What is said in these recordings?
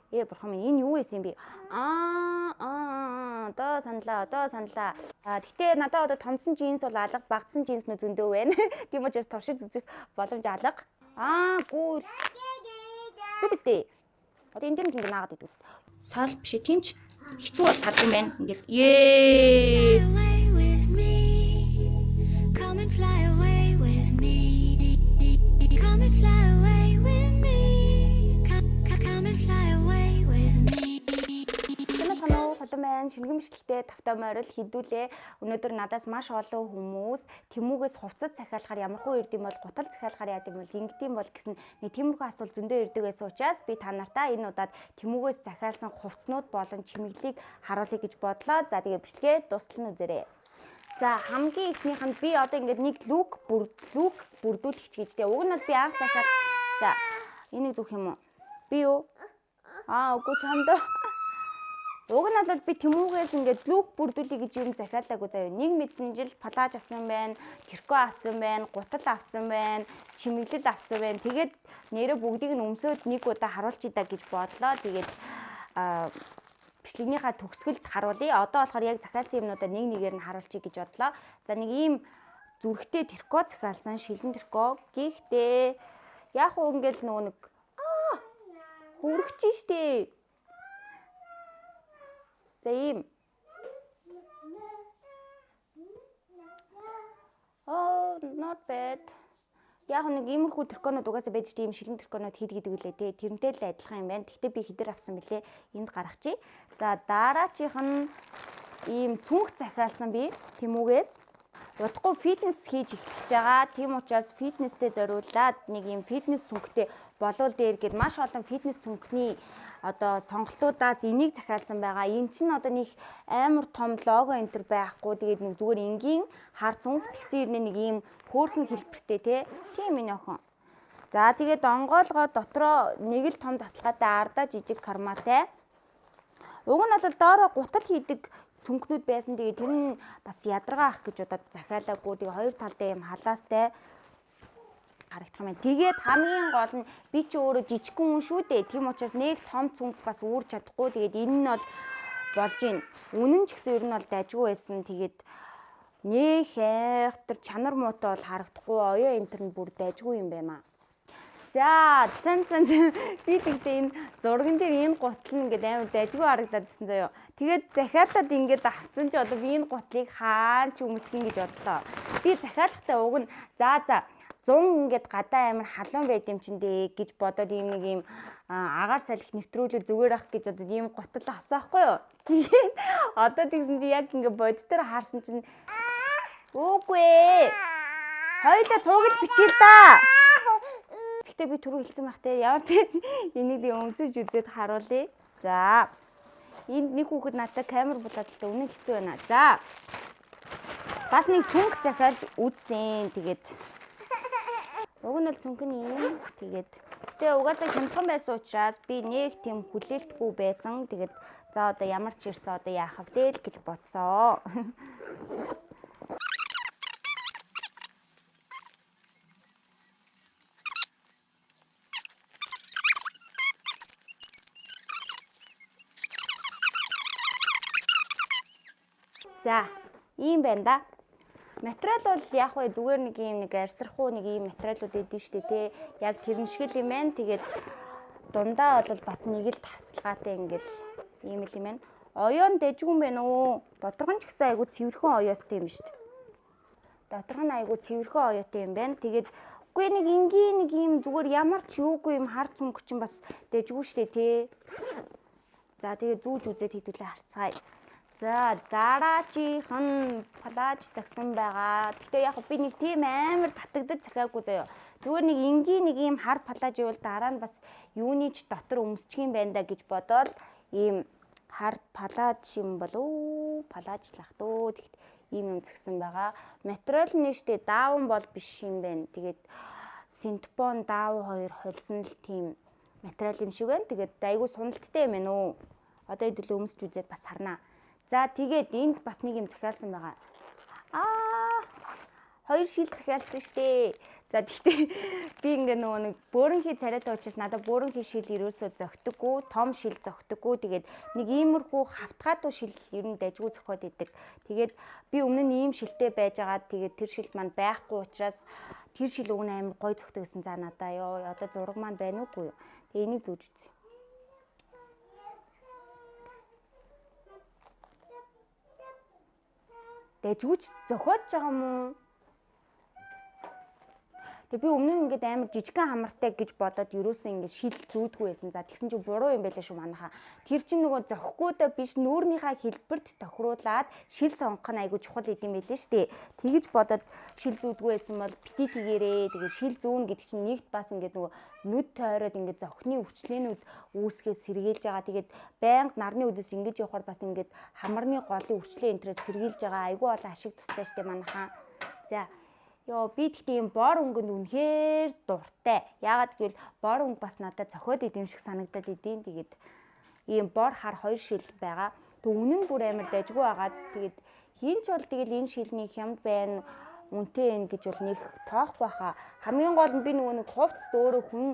Бурхан минь, энэ юу байсан юм бэ? Аа, одоо саналаа, одоо саналаа. Гэхдээ надад одоо томсон джинс бол алга, багцсан джинснүүд зөндөө байна. Тийм учраас туршиж үзэх боломж алга. Гүү. Зүг биз дээ. Одоо энэ дээр нэг ингэ наагаад идэв. Сал биш ээ, тийм ч хэцүү бол сал юм байна. Ингээл ээ. Away with me. Come and fly away with me. Come and fly away with me. Come and fly away with me. Сайн уу, холон байна. Шингэн бичлэгтэй тавтай морил хідүүлээ. Өнөөдөр надаас маш олон хүмүүс Temu-гээс хувцас захиалахаар ямархуу ирд юм бол, гутал захиалахаар яад юм бол, ингэдэм бол гэсэн нэг тиймэрхүү асуулт зөндөө ирдэг байсан учраас би та нартаа энэ удаад Temu-гээс захиалсан хувцснууд болон чимэглэлийг харуулъя гэж бодлоо. За, тэгээ бичлэгээ дуустал нь үзээрэй. За, хамгийн эхнийх нь би одоо ингээд нэг look бүрдүүлэх гэж тэгээ уг нь бол би анх захиал. За, энийг зүх юм уу? Би юу? Үгүй, чамд. Уг нь бол би Temu-гээс ингээд look бүрдүүлэе гэж юм захиалаагүй заяа. Нэг мэдсэн жил палаж авсан байна, трико авсан байна, гутал авсан байна, чимэглэл авсан байна. Тэгээд нэрээ бүгдийг нь өмсөөд нэг удаа харуулчих даа гэж бодлоо. Тэгээд бичлэгнийхаа төгсгөлд харуулъя. Одоо болохоор яг захиалсан юмнуудаа нэг нэгээр нь харуулчих гэж бодлоо. За, нэг ийм зүрхтэй трико захиалсан, шилэн трико. Гэхдээ яг уу ингээл нөгөө нэг хөрөгч штэ. За, ийм. Oh, not bad. Яг нэг иймэрхүү триконууд угаасаа байдаг чинь, ийм шилэн триконууд хэд гэдэг үлээ те. Тэрнтэй л адилхан юм байна. Гэхдээ би хэдэр авсан бэлээ? Энд гаргачих. За, дараачих нь ийм цүнх захиалсан би Temu-гээс. Удахгүй фитнес хийж эхлэж байгаа. Тийм учраас фитнестэй зориулаад нэг ийм фитнес цүнхтэй болвол дээр гээд маш олон фитнес цүнхний одоо сонголтуудаас энийг захиалсан байгаа. Энэ чинь одоо нэг амар том лого энэ төр байхгүй. Тэгээд нэг зүгээр энгийн хар цүнх, тэгсэн ирнэ нэг ийм хөөрхөн хэлбэртэй те. Тийм энэ охин. За, тэгээд онгоолгоо дотроо нэг л том тасалгаатай, ардаа жижиг карматай. Уг нь бол доороо гутал хийдэг цүнхнүүд байсан. Тэгээд тэр нь бас ядаргаа ах гэж удаад захиалаагүй. Тэгээ хоёр талдаа юм халаастай харагдах юм байна. Тэгээд хамгийн гол нь би чи өөрөө жижигхэн хүн шүү дээ. Тийм учраас нэг том цүнх бас үүрч чадахгүй. Тэгээд энэ нь бол болж гин. Үнэн ч гэсэн ер нь бол дайжгүй байсан. Тэгээд нэх айхтар чанар муутай бол харагдахгүй. Оёо энэ төр нь бүр дайжгүй юм байна. За, цан цан би тэгтээ энэ зурган дээр энэ гутал нь ингээд амар дайжгүй харагдаад ирсэн заяо. Тэгээд захиалаад ингээд авцсан чи одоо би энэ гутлыг хаан ч өмсөх юм гэж бодлоо. Би захиалахтаа уг нь за 100 ингээд гадаа амар халуун байд юм чин дээ гэж бодоод ийм нэг ийм агаар салхи нэвтрүүлэл зүгээр ах гэж бодоод ийм гутал авсан байхгүй юу? Тэгээд одоо тэгсэн чи яг ингээд боддоор харсан чинь үгүй ээ. Хоёлаа цуугал бичээл да. Гэхдээ би түрүү хэлсэн байх те. Ямар ч энийг би өмсөж үзээд харуулъя. За. Энд нэг хүүхэд надад камер булаад та үнэн хэцүү байна. За. Бас нэг цүнх захиалж үзсэн. Тэгээд уг нь бол цүнх нь ийм. Тэгээд гэтээ угаасаа хямдхан байсан учраас би нэг тийм хүлээлтгүй байсан. Тэгээд за одоо ямар ч ирсэн одоо яах вэ л гэж бодсоо. За, ийм байна да. Материал бол яг вэ зүгээр нэг ийм нэг арсрахуу нэг ийм материалууд идэв штэ тий. Яг тэрэн шиг л юм байна. Тэгээд дундаа бол бас нэг л тасалгаатай ингээл ийм л юм байна. Оёон дэжгүй юм байна уу? Доторх нь ч гэсэн айгу цэвэрхэн оёостой юм штэ. Доторх нь айгу цэвэрхэн оёотой юм байна. Тэгээд үгүй нэг энгийн нэг ийм зүгээр ямар ч юугүй юм хар цүнх чинь бас дэжгүй штэ тий. За, тэгээд зүүж үзээд хэдүүлээ харцгаая. За, дараачих нь палаж загсан байгаа. Гэхдээ яг би нэг тийм амар татагдаж захиагүй заяа. Зүгээр нэг энгийн нэг ийм хар палаж ивэл дараа нь бас юуны ч дотор өмсчих юм байна да гэж бодоол ийм хар палаж юм болов палаж лах дөө. Тэгэхт ийм юм загсан байгаа. Материал нь штэ даавн бол биш юм байна. Тэгээд синтепон даав хоёр холсон л тийм материал юм шиг байна. Тэгээд айгүй суналттай юм байна уу. Одоо хэдүүлээ өмсч үзээд бас харнаа. За, тэгээд энд бас нэг юм захиалсан байгаа. Хоёр шил захиалсан штэ. За, тэгтээ би ингээ нөгөө нэг бөөрөнхий царайтай учраас надад бөөрөнхий шил ерөөсөө зөгтөггүй, том шил зөгтөггүй. Тэгээд нэг иймэрхүү хавтгаатай шил ер нь дажгүй зөхиод идэг. Тэгээд би өмнө нь ийм шилтэй байжгаад, тэгээд тэр шил маань байхгүй учраас тэр шил уг нь амар гоё зөгтөг гэсэн. За, надаа ёо, одоо зураг маань байна уугүй юу? Тэгээ энийг зүүж үзье. Дажгүйч зөхиод байгаа юм уу? Тэгээ би өмнө нь ингээд амар жижигхэн хамартай гэж бодоод ерөөсөө ингээд шил зүүдгүй байсан. За, тэгсэн чинь буруу юм байлаа шүү манайхаа. Тэр чинь нөгөө зохихгүйдээ биш, нүүрнийхаа хэлбэрт тохируулаад шил сонгох нь айгүй чухал идэм байлээ шүү дээ. Тэгэж бодоод шил зүүдгүй байсан бол бити тэгээрээ. Тэгээ шил зүүн гэдэг чинь нэгт бас ингээд нөгөө нүд тойроод ингээд зохины өвчлэнүүд үүсгээд сэргийлж байгаа. Тэгээд байнга нарны үдээс ингэж явахаар бас ингээд хамарны голын өвчлэн энтрээс сэргийлж байгаа. Айгүй олон ашиг тустай шүү дээ манайхаа. За, ёо, би тэгтээ ийм бор өнгөнд үнэхээр дуртай. Яагаад гэвэл бор өнгө бас надад зохиод идэм шиг санагдаад идэв. Тэгээд ийм бор хар хоёр шил байгаа. Тэг үнэн нь бүр амар дажгүй байгаад, тэгээд хин ч бол тэгэл энэ шилний хямд байна, үнэтэй юм гэж бол нэг тоохгүй хаа. Хамгийн гол нь би нөгөө нэг хувцс өөрөө хүн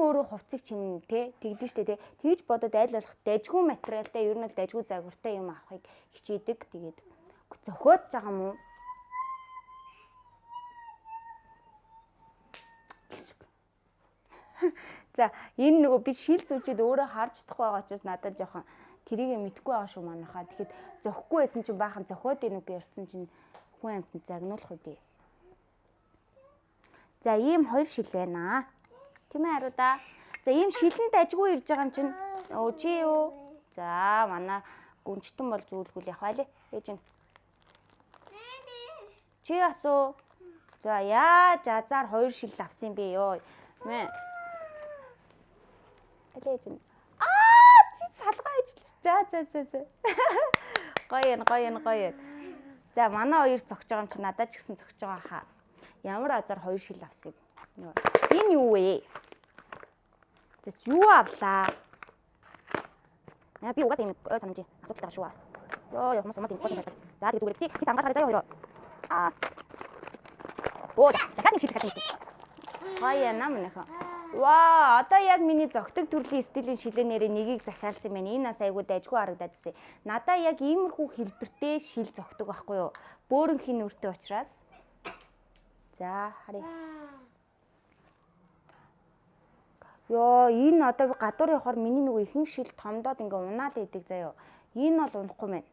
өөрөө хувцсыг чимнэ те, тэгдэж штэ те. Тэгж бодоод аль болох дажгүй материалтай, ер нь л дажгүй загвартай юм авахыг хичээдэг. Тэгээд зохиод байгаа юм уу? За, энэ нөгөө би шил зүүжээд өөрөө харж чадахгүй байгаа учраас надад жоохон тэрийг мэдэхгүй байгаа шүү манайхаа. Тэгэхэд зохихгүй байсан чинь баахан зохиод ийн үг ярьсан чинь хүн амьтанд загнуулах үү дээ. За, ийм хоёр шил байна. Тийм ээ, харуудаа. За, ийм шилэнд ажгүй ирж байгаа юм чинь. Өө, чи юу? За, манай гүнчтэн бол зүйлгүй л явах байлээ. Ээж нь. Чи асуу. За, яаж азар хоёр шил авсан юм бэ ёо. Мэ. Алей ээж нь. Аа, чи салгаа ижлээ. За за за за. Гоё юм, гоё юм, гоё юм. За, манай хоёр зогч байгаа юм чи надад ч гэсэн зогч байгаа хаа. Ямар азар хоёр шил авсан юм. Энэ юу вэ? Тэс юу авлаа? Яа, би угаасаа юм ой санамжийн асуудалтай байгаа шүү. Йоо ёо, хүмүүс хүмүүс юм скотч байлаа. За, тэгээд зүгээр би хэд хамгаалахаар заяа хоёроо. Аа. Оо, дахиад нэг шил дахиад шүү. Гоё яана манайхан. Ваа, одоо яг миний зөгтөг төрлийн стилийн шилэнээрээ нэгийг захиалсан юм байна. Энэ нас айгуу дайжгүй харагдаад ирсэн. Надаа яг иймэрхүү хэлбэртэй шил зөгтөг байхгүй юу? Бөөрөнхийн нүртэй учраас. За, харъя. Йоо, энэ одоо гадуур явахаар миний нөгөө ихэнх шил томдоод ингээ унаад идэг заяо. Энэ бол унахгүй мэн.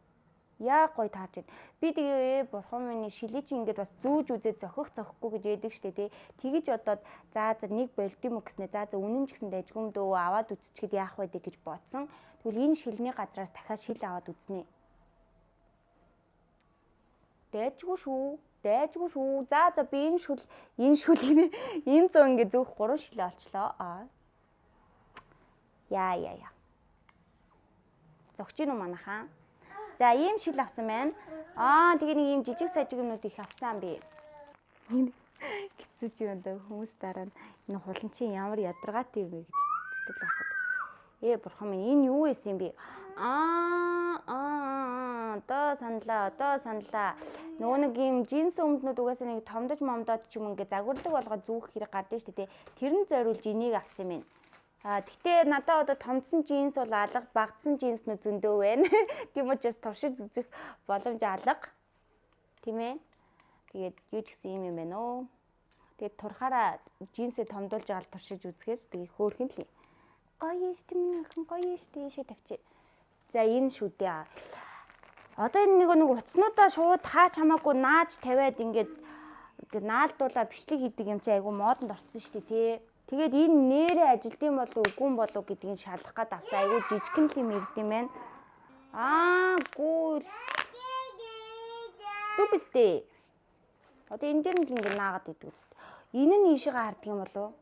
Яа, гоё таарч байна. Би тэгээ ээ, бурхан минь, шилий чи ингээд бас зүүж үзээ зохих зохихгүй гэж яадаг штэ тий. Тэгэж бодоод за за нэг болд юм уу гэснэ. За за, үнэн ч гэсэн дайжгүй юм дөө, аваад үзчихэд яах вэ гэж бодсон. Тэгвэл энэ шилний газраас дахиад шил аваад үзнэ. Дайжгүй шүү. Дайжгүй шүү. За за, би энэ шүл гинэ. Энэ зөө ингээ зөөх гурван шилээ олчлоо. Аа. Яа яа яа. Зогч гин үү манайхаа? За, ийм шил авсан байна. Аа, тэгээ нэг ийм жижиг сажиг юмнууд их авсан би. Хэцүү ч юм да, хүмүүс дараа нь энэ хулан чинь ямар ядаргаатай юм бэ гэж зүтгэл байхад. Ээ, бурхан минь, энэ юу байсан юм бэ? Аа аа, одоо саналаа, одоо саналаа. Нөгөө нэг ийм джинс өмднүүд угаасаа нэг томдож момдоод ч юм ингээ загварлаг болгоо зүүх хэрэг гардаг шүү дээ. Тэр нь зориулж энийг авсан юм байна. А тэгтээ надад одоо томдсон джинс бол алга, багцсан джинснүүд зөндөө байна. Тийм учраас туршиж үзэх боломж алга. Тийм ээ. Тэгээд юу ч гэсэн юм юм байна уу. Тэгээд турхаараа джинсээ томдуулж байгаа л туршиж үзэхээс тэгээ хөөрхөн л юм. Гоё шүү дээ, миний охин гоё шүү дээ, ийшээ тавьчих. За, энэ шүү дээ. Одоо энэ нэг утаснуудаа шууд хаач хамаагүй нааж тавиад ингээд ингээд наалдуулаа бичлэг хийдэг юм чи айгу модонд орсон шүү дээ тий. Тэгээд энэ нэрээ ажилтсан болов үгүй болов гэдгийг шалгах гад авсан. Айгу жижигхэн л юм ирд юм байна. Аа, гүү. Зүг биз дээ. Одоо энэ дээр нь л ингээд наагаад идэг үст. Энэ нь ийшээгээ харддаг юм болов уу?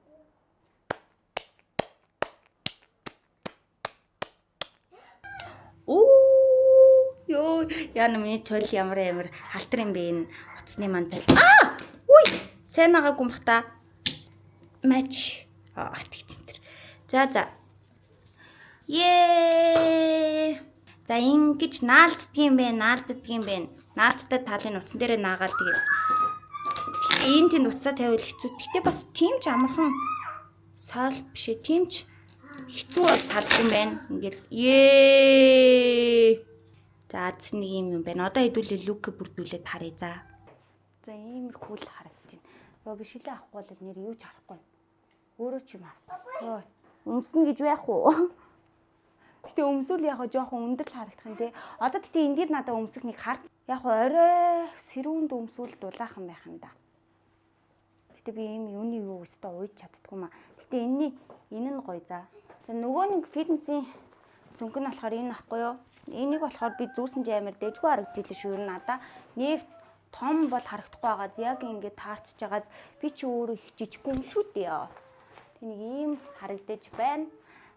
Оо, ёо, яна, миний чул ямар амар халтар юм бэ, энэ утасны маань тал. Аа! Үй! Сайн агаагүй юм бах та. Матч. Аа, тэгч энэ төр. За за. Ее! За, ингэж наалддаг юм бэ, наалддаг юм бэ. Наалттай талын утсан дээрээ наагаал тэгээд. Энэ тэнд уцаа тавиул хэцүү. Гэтэ бас тийм ч амархан саал биш ээ. Тийм ч хэцүү бол салдсан юм байна. Ингээл ээ. За аз нэг юм юм байна. Одоо хэдүүлээ look бүрдүүлээд харъя за. За, иймэрхүү л харагдаж байна. Йоо, би шилээ авахгүй бол нэр юу ч харахгүй. Өөрөө ч юм харахгүй. Йоо, өмснө гэж байх уу? Гэтэ өмсвөл яг жоохон өндөр л харагдах юм те. Одоо гэтэ энэ дээр надад өмсөх нэг харц. Яг орой сэрүүнд өмсвөл дулаахан байх юм да. Гэтэ би ийм юуны юу өстө уйж чаддгүй маа. Гэтэ энэний энэ нь гоё за. За, нөгөө нэг фитнесийн цүнх нь болохоор энэ ахгүй юу? Энийг болохоор би зүүсэн ч амар дэжгүй харагдаж илээ шүү. Ер нь надаа нэг том бол харагдахгүй байгаа. Яг ингээд таарчж байгааз би чи өөрөө их жижиггүй юм шүү дээ. Тэг нэг ийм харагдаж байна.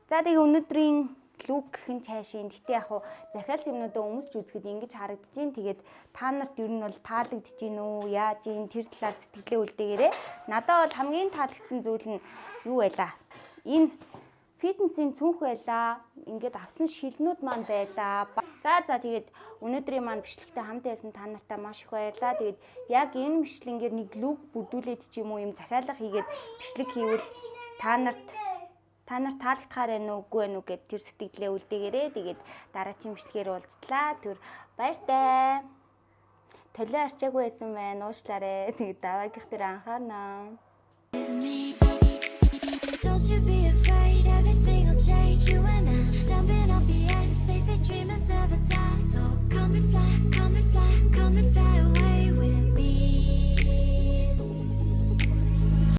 За, тэгээ өнөөдрийн look гэх нь цаашийн. Гэтэ яг хуу захиалсан юмнуудаа өмсч үзэхэд ингэж харагдаж байна. Тэгээд та нарт ер нь бол таалагдж гин үү? Яаж ийн, тэр талаар сэтгэлээ үлдээгээрэй. Надад бол хамгийн таалагдсан зүйл нь юу байлаа? Энэ фитнесийн цүнх байлаа. Ингээд авсан шилнүүд маань байлаа. За, тэгээд өнөөдрийн маань бичлэгтэй хамт байсан та нартай маш их баярлалаа. Тэгээд яг энэ бичлэнгээр нэг look бүрдүүлээд ч юм уу, юм захиалга хийгээд бичлэг хийвэл та нар таалагдахаар байна уу, үгүй байна уу гэд тэр сэтгэлээ үлдээгээрэй. Тэгээд дараагийн бичлэгээр уулзлаа. Түр баяртай. Толио арчаагүй байсан байна. Уушлаарэ. Тэгээд дараагийнх дээр анхаарнаа. With me. Don't you be afraid, everything will change. You and